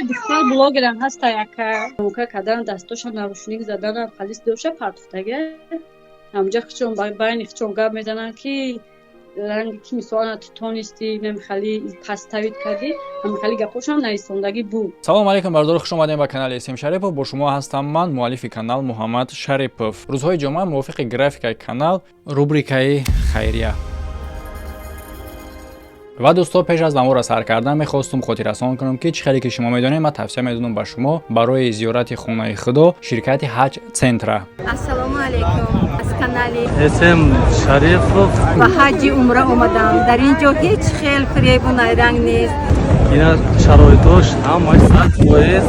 Духтар блогерам ҳаста, яка мука кадан, дастошам нарушник заданам, халис доша партуфтага. Ҳамҷа хичон байни хичон гап мезананд, ки ранги ки мисол ту тонисти намихали паставит кардӣ, ҳамихали гапошам нависондагӣ буд. Салому алейкум, бардор, хуш омадем ба канали СМ Шарипов. Бо шумо ҳастам ман, муаллифи канал Муҳаммад Шарипов. Рӯзҳои ҷумъа мувофиқи графикаи канал рубрикаи хайрия. Ва дӯсто, пеш аз наворро сар кардан мехостум хотиррасон кунам, ки чӣ хеле ки шумо медонед, ман тавсия медодам ба шумо барои зиёрати хонаи Худо ширкати Ҳаҷ Центра. Ассалому алайкум, аз канали СМ Шарипов. Ба ҳаҷи умра омадам. Дар ин ҷо ҳеҷ хел фиребу найранг нест. Ина шароитош ҳамаш 100%.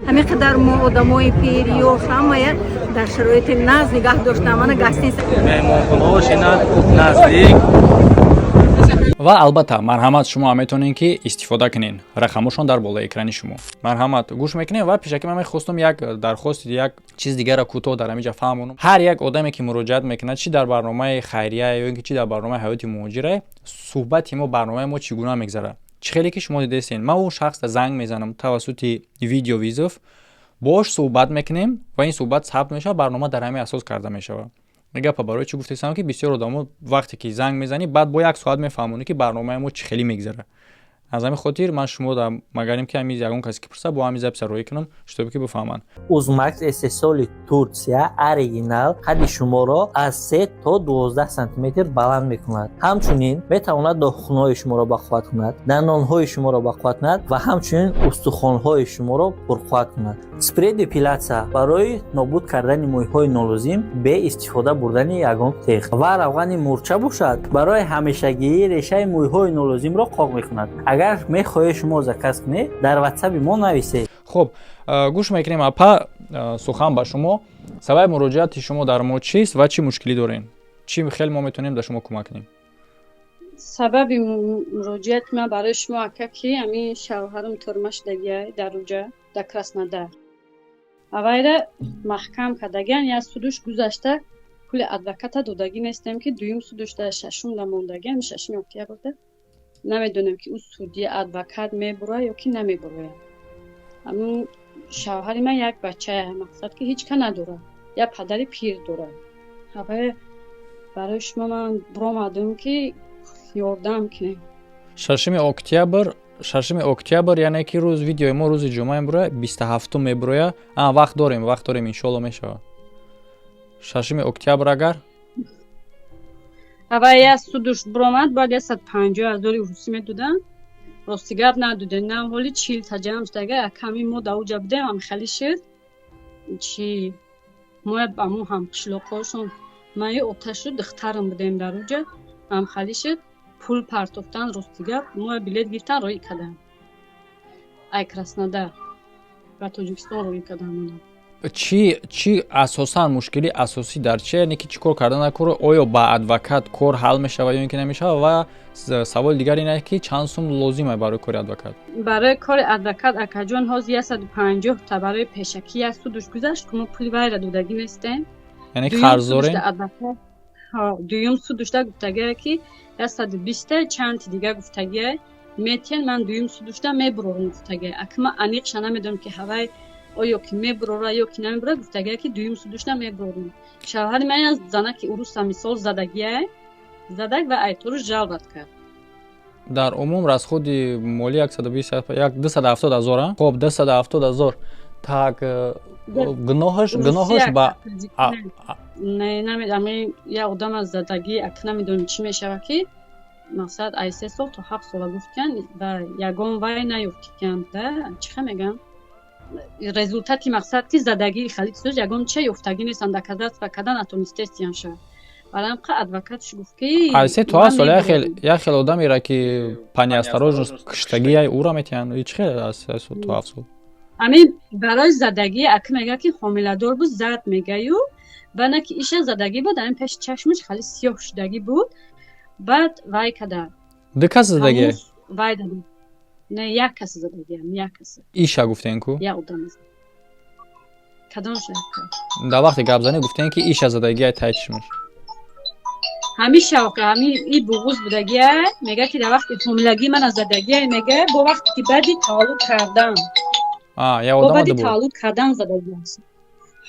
Ҳамин қадар мо одамои пир, ёш, ҳамая дар шароити нағз нигаҳ доштам. Мана гостиница. Меҳмонхонаош ина наздик. Ва албатта, марҳамат, шумо ҳам метавонед, ки истифода кунед. Рақамошон дар болои экрани шумо. Марҳамат, гӯш мекунем. Ва пешакӣ ман мехостум як дархости, як чиз дигарро кӯтоҳ дар ҳамин ҷа фаҳмонам. Ҳар як одаме, ки муроҷиат мекунад, чӣ дар барномаи хайрия ё ин ки чӣ дар барномаи ҳаёти муҳоҷира, суҳбати мо, барномаи мо чӣ гуна мегзарад, чӣ хеле ки шумо дидестен, ман он шахсда занг мезанам тавассути видеовызов, бош суҳбат мекунем ва ин суҳбат сабт мешавад, барнома дар ҳамин асос карда мешавад. Гапа барои чӣ гуфтесам, ки бисёр одамо вақте ки занг мезанӣ, баъд бо як соат мефаҳмонӣ, ки барномаи мо чӣ хеле мегзарад. Аз ҳамин хотир ман шумо магарем, ки ҳамин ягон касе ки пурсад, бо ҳамин записа роҳӣ кунам, чтобы ки бифаҳманд. Узмакс истеҳсоли Турсия, оригинал, қадди шуморо аз 3 то 12 сантиметр баланд мекунад. Ҳамчунин метавонад нохунҳои шуморо бақувват кунад, дандонҳои шуморо бақувват кунад ва ҳамчунин устухонҳои шуморо пурқувват кунад. Спрей депиляция барои нобуд кардани мӯйҳои нолозим бе истифода бурдани ягон теғ ва равғани мурча бошад, барои ҳамешагии решаи мӯйҳои нолозимро қоқ мекунад. Агар мехоҳед шумо заказ кунед, дар ватсаби мо нависед. Хуб, гӯш мекунем, апа, сухан ба шумо. Сабаби муроҷиати шумо дар мо чист ва чӣ мушкилӣ дорем, чӣ хел мо метавонем дар шумо кӯмак кунем? Сабаби муроҷиати ман барои шумо, ака, ки ҳамин шавҳарам тюрьма шудагиай дар уҷа, дар Краснодар. Авайра маҳкам кардагиан, як судуш гузашта, пули адвоката додагӣ нестем, ки дуюм судуш дар шашумда мондагӣ, ҳами шашуми октябрда. Намедонем, ки ӯ судья, адвокат мебурояд ё ки намебурояд. Ҳамин шавҳари ман як бачая, мақсад ки ҳеҷ ка надорад, як падари пир дорад. Авай барои шумо ман биромадам, ки ёрдам кунем. Шашуми октябр, шашуми октябр, яъне ки рӯз видеои мо рӯзи ҷумъа мебурояд, 27-ум мебурояд. А вақт дорем, вақт дорем, иншоалло мешавад шашуми октябр агар. Авай як судуш биромад, бояд 150 000 русӣ медоданд. Рости гап, надодем, на ҳоли 40 та ҷамъ шудага. Ками мо дар уҷа будем, ҳамихали шуд чи мо аму ҳамқишлоқҳошон, ман оташу духтарам будем дар уҷа, ҳамхали шуд, пул партофтан. Рости гап, мо билет гирифтан, роҳӣ кардам, ай Краснодар ба Тоҷикистон роҳӣ кардам. Чӣ асосан мушкили асосӣ дар чи, яъне ки чӣ кор кардан накор? Оё ба адвокат кор ҳал мешавад ё ин ки намешавад? Ва саволи дигар ин аст, ки чанд сум лозим аст барои кори адвокат? Барои кори адвокат, акаҷон, ҳозир 150 та барои пешакӣ як судуш гузашт, ки мо пули вайра додагӣ нестем. Яъне қарз дорем? Дуюм судушда гуфтагие, ки 120-та чанти дига гуфтагие метиҳен, ман дуюм судушда мебурорам гуфтагие. Ака, ман аниқша намедонам, ки ҳавай оё ки мебурора ё ки намебурора. Гуфтагие, ки дуюм судушда мебурорам. Шавҳари ман аз занаки уруса мисол задагие, задак ва айтору жалбат кард. Дар умум расходи молӣ 120, 270 ҳазор. Хоб, 270 000. Так, гуноҳаш ба Не, намедонам, як одам аз задагӣ, ака, намедонам, чӣ мешавад, ки мақсад ай 3 сол то 7 сола гуфтиян ва ягон вай наёфтиян да, чӣ ха мегӯям, результати, мақсад ки задагӣ хали чизош ягон чия ёфтагӣ нестанд, доказательство кардан натонистестиян шавад. Барои ҳам адвокатш гуфт, ки Ай 3 то 7 сол як хел одамеро, ки по неосторожность куштагиай, ӯро метиҳанд? Чӣ хел аз 3 то 7 сол? Ҳамин барои задагӣ, ака, мега, ки ҳомиладор буд, зад мегаю, ва на ки иша задагӣ буд, ҳамин пеши чашмаш хали сиёҳ шудагӣ буд, баъд вай када. Ду кас задагӣ? Вай дада, не, як кас задагиам, як кас. Иша гуфтен ку. Як одам кадомша? Дар вақти гапзанӣ гуфтен, ки иша задагиай тай чишмаш. Ҳами шавқа, ҳами и буғуз будагия, мега ки дар вақти ҳомилагӣ мана задагия, мега бо вақти ки баъди таваллуд кардан. А, я бо одама баъди дубуд. Таваллуд кардан задагиаст.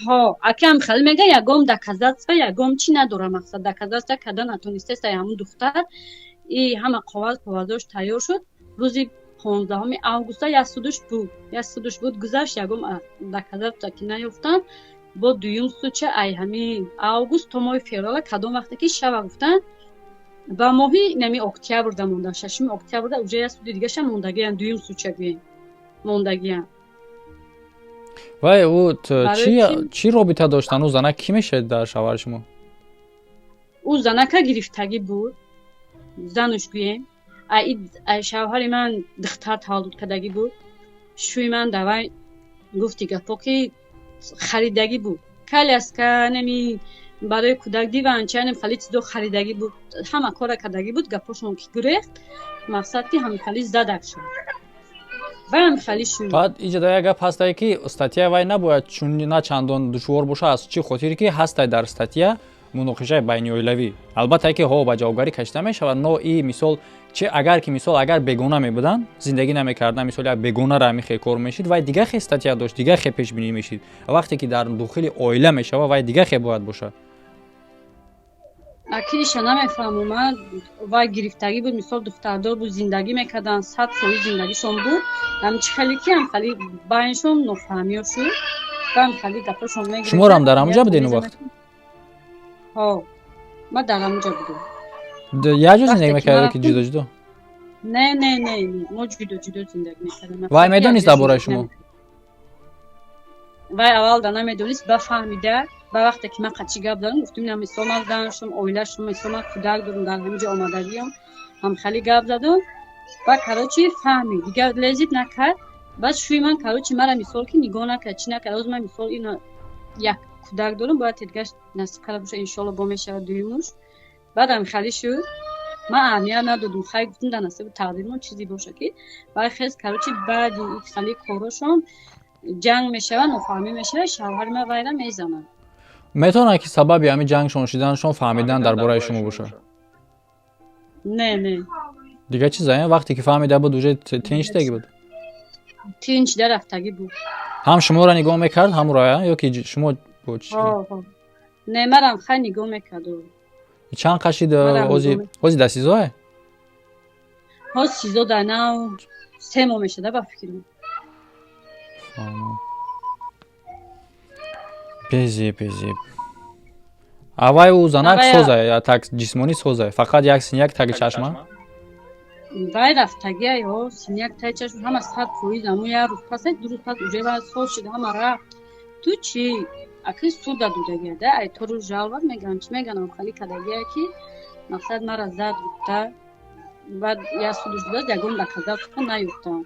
Ҳо, акам хел мега, ягом доказательства, ягом чӣ надора, мақсад доказательства кардан натонистеста. Ҳамун духтар и ҳама қоғаз коғазош тайёр шуд. Рӯзи 15 августа як судуш буд, як судуш буд, гузашт, ягом доказательства ки наёфтанд. Бо дуюм судча ай ҳамин август то моҳи феврала, кадом вақте ки шава гуфтанд, ба моҳи нами октябрда мондан, 6 октябрда уже як суди дигаша мондагиян, дуюм судча гӯем мондагиян. Вай ӯ Барои чӣ чӣ? Чӣ робита доштан? Ӯ занак кӣ мешавад дар шавҳари шумо? Ӯ занака гирифтагӣ буд, зануш гӯем. Ай шавҳари ман духтар таваллуд кардагӣ буд. Шӯи ман давай гуфти гапо ки харидагӣ буд, коляска, неми барои кӯдак диванча, нем хали чизо харидагӣ буд, ҳама кора кардагӣ буд. Гапошон ки гурехт, мақсад ки ҳамихали задак шуд ва ҳамихали шуд. Баъд иҷода як гап ҳастае, ки статья вай набояд чун на чандон душвор боша. Аз чӣ хотире ки ҳастай дар статья муноқишаи байниоилавӣ, албатта ки ҳо ба ҷавобгарӣ кашида мешавад, но и мисол чи агар ки мисол агар бегона мебуданд, зиндагӣ намекарданд, мисол як бегонара ҳамин хел кор мешид, вай дига хел статья дошт, дига хел пешбинӣ мешид. Вақте ки дар дохили оила мешава, вай дига хел бояд бошад. Акиша намефаҳмам ман. Вай гирифтагӣ буд, мисол духтардор буд, зиндагӣ мекарданд, 100% зиндагишон буд. Ҳамчи хеле ки ҳамхали байншон нофаҳмиё шуд ва ҳамхали гапошон мегирифт. Шуморам дар ҳамонҷа будед он вақт? Ҳо, ман дар ҳамонҷа будам. Як ҷо зиндагӣ Вақте ки мекардед ман ки ҷудо ҷудо? Не, не, не, не, мо ҷудо ҷудо зиндагӣ мекардем. Вай медонист дар бораи шумо? Вай аввал да намедонист, ба фаҳмида, ба вақте ки ман қачи гап задам, гуфтим, ина мисол ман заншум, оилашум, мисол ман кӯдак дорам, дар ҳаминҷо омадагиам, ҳамхали гап задам ва короче фаҳмид, дигар лезить накард. Баъд шӯи ман, короче, мара мисол ки нигоҳ накард, чӣ накард. Ҳозир ман мисол ина як кӯдак дорам, бояд тедгаш насиб карда боша, иншоалло, бо мешавад дуюмуш. Баъд ҳамхали шуд, ман аҳамият надодум, хай гуфтум, дар насибу тақдирмон чизе боша ки вай хез. Короче, баъди хали корошон ҷанг мешавад, нофаҳмӣ мешавад, шавҳари ман вайра мезанад. Метавонад ки сабаби ҳамин ҷангшон шиданашон фаҳмидан дар бораи шумо бошад? Не, не. Дигар чиза вақте ки фаҳмида буд, уже тинч шидагӣ буд? Тинч шида рафтагӣ буд. Ҳам шуморо нигоҳ мекард, ҳам ӯро, ё ки шумо бо чӣ? Ҳо, не, марам хай нигоҳ мекард. Чанд қашид? Марам ози нигоҳ ози дар СИЗОе? Ҳоз СИЗО дар нав 3 моҳ мешада, ба фикрам. Фаҳмам. Безеб, безеб. Аввай ӯ занак созай, так ҷисмонӣ созай, фақат як синяк таги чашма. Вай рафтагиай, ҳо, синяк таи чашм, ҳама 100%. Аму як рӯз пас, 2 рӯз пас уже ва соз шуда, ҳама рафт. Ту чӣ, аки суда додагия да, ай то рӯз жалва меган, чӣ меганам, хали кадагия ки мақсад мара зад гуфта. Баъд як судуш будааст, ягон доказательство наёфтам.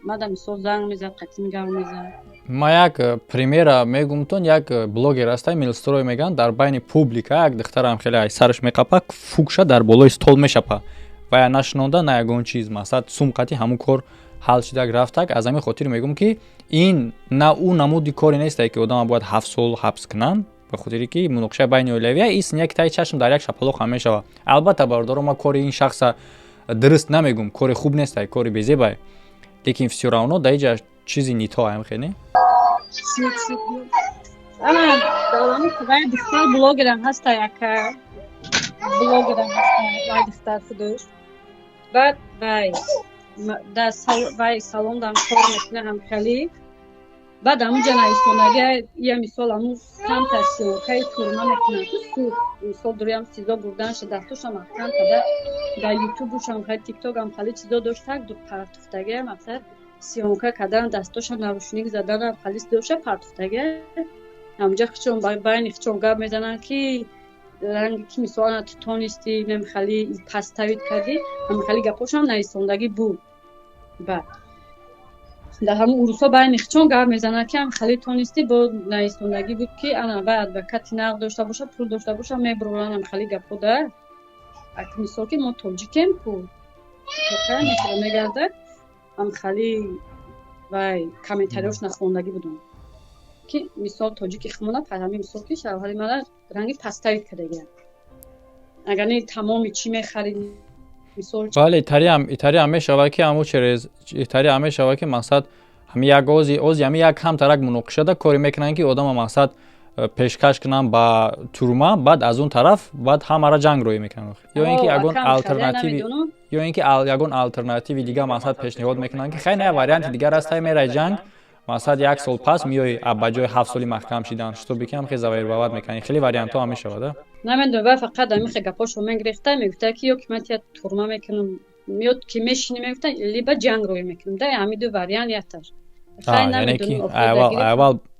Мада мисол занг мезад, қатъин гап мезад. Ма як примера мегумтон. Як блогер ҳастай, Милстрой меган, дар байни публика як духтарам хеле ай сараш меқапа, фукша дар болои стол мешапа. Вая нашинонда, на ягон чиз, мақсад сум қати ҳамун кор ҳал шидак, рафтак. Аз ҳамин хотир мегӯм, ки ин на ӯ намуди коре нестае, ки одама бояд 7 сол ҳабс кунанд, ба хотире ки муноқишаи байни оилавия и синяки таи чашм дар як шапалоқ ҳам мешавад. Албатта, бародаро, ман кори ин шахса дуруст намегӯм, кори хуб нестай, кори безебай, лекин всё равно дар иҷа чизи не то ам хеле. Ана вай духтар блогерам ҳаста, яка блогерам ҳаста, вай духтар худош. Баъд вай дар вай салондам кор мекунад ҳамхелӣ. Баъд ҳамунҷа нависонагия, я мисол ҳамун камтар съёмкаи турма мекунад, суд мисол дуруям СИЗО бурданша, дастошам маҳкам када, дар ютубушам, тиктокам хали чизо доштак партуфтагия, мақсад съёмка кардан, дастошам наручник заданам, хали доша партуфтагия. Ҳамунҷа хичон байни хичон гап мезананд, ки ранги ки мисол ана ту тонисти намихали подставить кардӣ, ҳамихали гапошам нависондагӣ буд. Баъд дар ҳамун урусҳо байни хичон гап мезананд, ки ҳамихали тонисти, бо нависондагӣ буд, ки ана вай адвокати нағз дошта боша, пул дошта боша, мебуроранд, ҳамихали гапҳо да. Ак мисол ки мо тоҷикем ку, мегардад, ҳамихали вай комментариёш нахондагӣ будам, ки мисол тоҷики хумона ҳами мисол ки шавҳари мана ранги подставить кардагиам. Агар не, тамоми чӣ мехарид, мисол. Бале, итариам мешавад, ки ҳамун через итариам мешавад, ки мақсад ҳами як ози ҳами як камтарак муноқишада коре мекунанд, ки одама мақсад пешкаш кунанд ба тюрьма, баъд аз он тараф баъд ҳамаро ҷанг роҳӣ мекунанд, ё ин ки ягон алтернативи, ё ин ки ягон алтернативи дига мақсад пешниҳод мекунанд, ки хай, не, варианти дигар аст, ҳай, мерай ҷанг, мақсад як сол пас меои, ба ҷои 7 соли маҳкам шидан, чтобы ки ҳам хел завербовать мекунанд. Хеле вариантҳо ҳам мешавад, а? Намедонам, ва фақат ҳамин гапошо мегирифта, мегуфта, ки ё ки ман тия тюрьма мекунам, ё ки мешинӣ, мегуфта, либо ҷанг роҳӣ мекунам, да, ҳамин ду вариант яташ. Яъне ки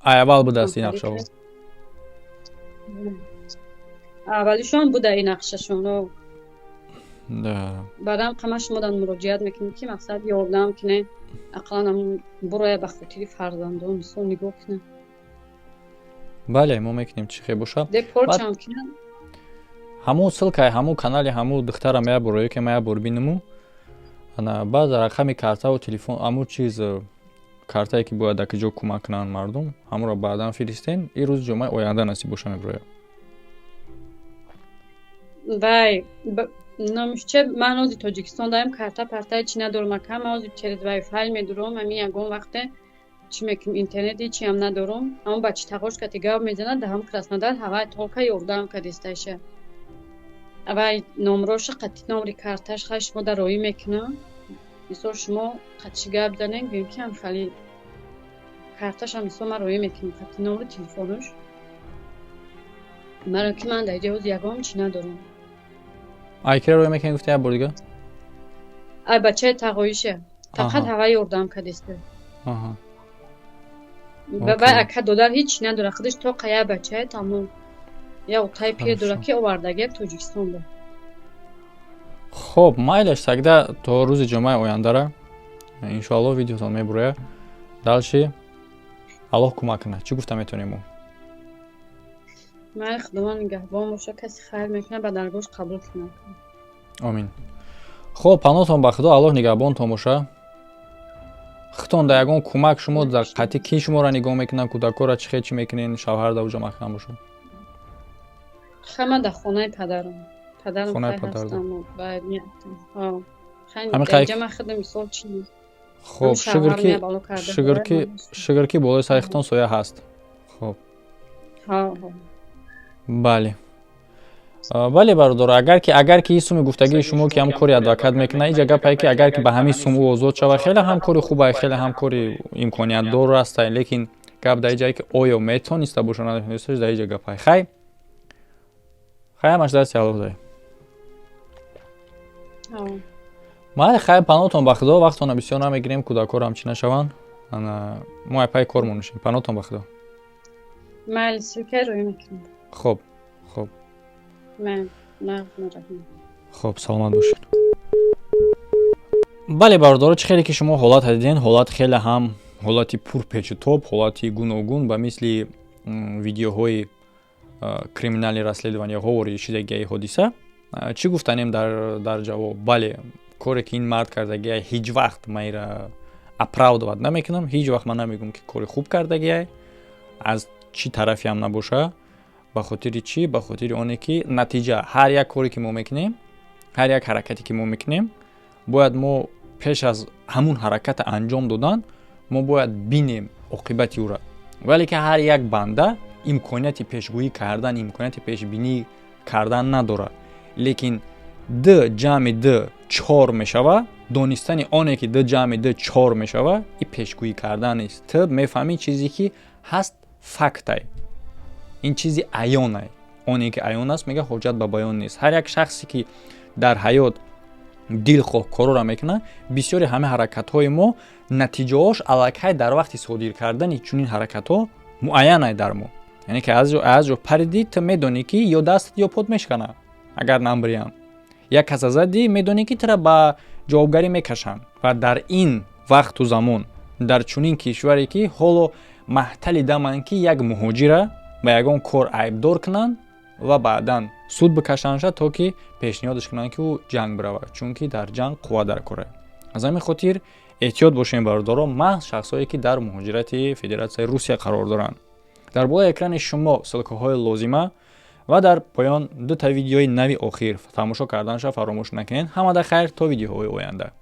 аввал будааст ин нақшаҳо? Аввалишон буда ин нақшашон. Баъдам қама шумодан муроҷиат мекунем, ки мақсад ёрдам кине, ақаллан буроя, ба хотири фарзандон, мисол, нигоҳ кунем. Бале, мо мекунем, чӣ хел боша. Депорчам кунам. Ҳамун ссылка и ҳамун канали ҳамун духтара мея бурое, ки мая бур бинуму, ана баъд рақами картаву телефон, ҳамун чиз, картае, ки бояд дар куҷо кӯмак кунанд мардум, ҳамонро баъдан фиристен. Ин рӯзи ҷумъаи оянда насиб боша, мебирояд. Вай номишче, ман ози Тоҷикистон даем, карта партаи чӣ надорам, ака. Ман ози через вайфай медурам, ҳамин ягон вақте чӣ мекунем, интернети чиам надорам. Ҳамон бачи тағош кати гап мезанад, да ҳам Краснодар ҳавай толка ёрдам кадисташа. Вай номроша қати номри карташ хай шумо дар роӣ мекунам. Мисол, шумо қатиши гап занем, гӯем, ки ҳам хали карташам, мисол, ман роӣ мекунам қати номри телефонуш. Маро ки ман дар иҷа ҳози ягон чӣ надорам. Айкира роӣ мекунӣ, гуфта, як бор дига? Ай бачаи тағоиша, фақат ҳавай ёрдам кадиста. Вай ака додар ҳеҷ надора, худаш тоқа як бачае, тамом. Я отаи пир дора, ки овардагия Тоҷикистон ба. Хоб, майлаш, тогда то рӯзи ҷумъаи ояндара, иншоалло, видеотон мебурояд. Дальше Аллоҳ кӯмак кунад, чӣ гуфта метавонем мо? Майли, Худованд нигаҳбон боша, каси хайр мекунад, ба даргоҳш қабул кунад. Омин. Хоб, паноҳтон ба Худо, Аллоҳ нигаҳбонтон боша. Худтон дар ягон кӯмак, шумо дар қатъи ки шуморо нигоҳ мекунанд, кӯдакҳоро чӣ хел чӣ мекунед, шавҳар дар уҷо маҳкам бошад? Хама дар хонаи падарам, падарам. Хонаи хай. Падар. Ҳастам, баъд Ҳамин хай. Ҷама худам, мисол, чӣ. Хоб, шукр, ки шукр, ки шукр, ки болои сари худтон соя ҳаст. Хоб. Бале, бале, бародар, агар ки ин суми гуфтагии шумо, ки ҳам кори адвокат мекунад, инҷа гапае, ки агар ки ба ҳамин сум ӯ озод шавад, хеле ҳам кори хубае, хеле ҳам кори имкониятдор аста, лекин гап дар иҷае, ки оё метониста боша, наметониста, дар иҷа гапае. Хай, хай, ҳамаш дасти Аллоҳ дай. Майли, хай, паноҳтон ба Худо, вақтона бисёр намегирем, кӯдакҳоро ҳам чӣ нашаванд. Мо айпаи кормон мешем. Паноҳтон ба Худо. Майли, ссылка рӯй мекунам. Хоб, хоб. Майли. Хоб, саломат бошед. Бале, бародаро, чӣ хеле ки шумо ҳолат диден, ҳолат хеле ҳам ҳолати пурпечутоб, ҳолати гуногун, ба мисли видеоҳои криминальный расследования ҳо ворид шидагиаи ҳодиса. Чӣ гуфтанем дар ҷавоб? Бале, коре ки ин мард кардагиай, ҳеҷ вақт ман ира оправдывать намекунам, ҳеҷ вақт ман намегӯм, ки кори хуб кардагиай, аз чӣ тарафе ҳам набоша. Ба хотири чӣ? Ба хотири оне ки натиҷа ҳар як коре ки мо мекунем, ҳар як ҳаракате ки мо мекунем, бояд мо пеш аз ҳамун ҳараката анҷом додан мо бояд бинем оқибати ӯра. Вале ки ҳар як банда имконияти пешгӯӣ кардан, имконияти пешбинӣ кардан надорад. Лекин д ҷамъи д чор мешава, донистани оне ки д ҷамъи д чор мешава, и пешгӯӣ кардан нест. Ту мефаҳмӣ, чизе ки ҳаст, фактай, ин чизи аёнай. Оне ки аён аст, мега, ҳоҷат ба баён нест. Ҳар як шахсе ки дар ҳаёт дилхоҳ корора мекунад, бисёри ҳама ҳаракатҳои мо натиҷаҳош аллакай дар вақти содир кардани чунин ҳаракатҳо муайянай дар мо. Яъне ки аз ҷо паридӣ, ту медонӣ, ки ё дастат, ё под мешканад, агар намбириям. Як каса задӣ, медонӣ, ки тура ба ҷавобгарӣ мекашанд. Ва дар ин вақту замон, дар чунин кишваре, ки ҳоло маҳтали даманд, ки як муҳоҷира ба ягон кор айбдор кунанд ва баъдан суд бикашандша, то ки пешниҳодаш кунанд, ки ӯ ҷанг биравад, чунки дар ҷанг қувва дар кора. Аз ҳамин хотир эҳтиёт бошем, бародаро, маҳз шахсҳое ки дар муҳоҷирати Федератсияи Русия қарор доранд. Дар болои экрани шумо ссылка ҳои лозима. Ва дар поён дута видеои нави охир тамошо карданша фаромӯш накунед. Ҳамада хайр, то видеоҳои оянда.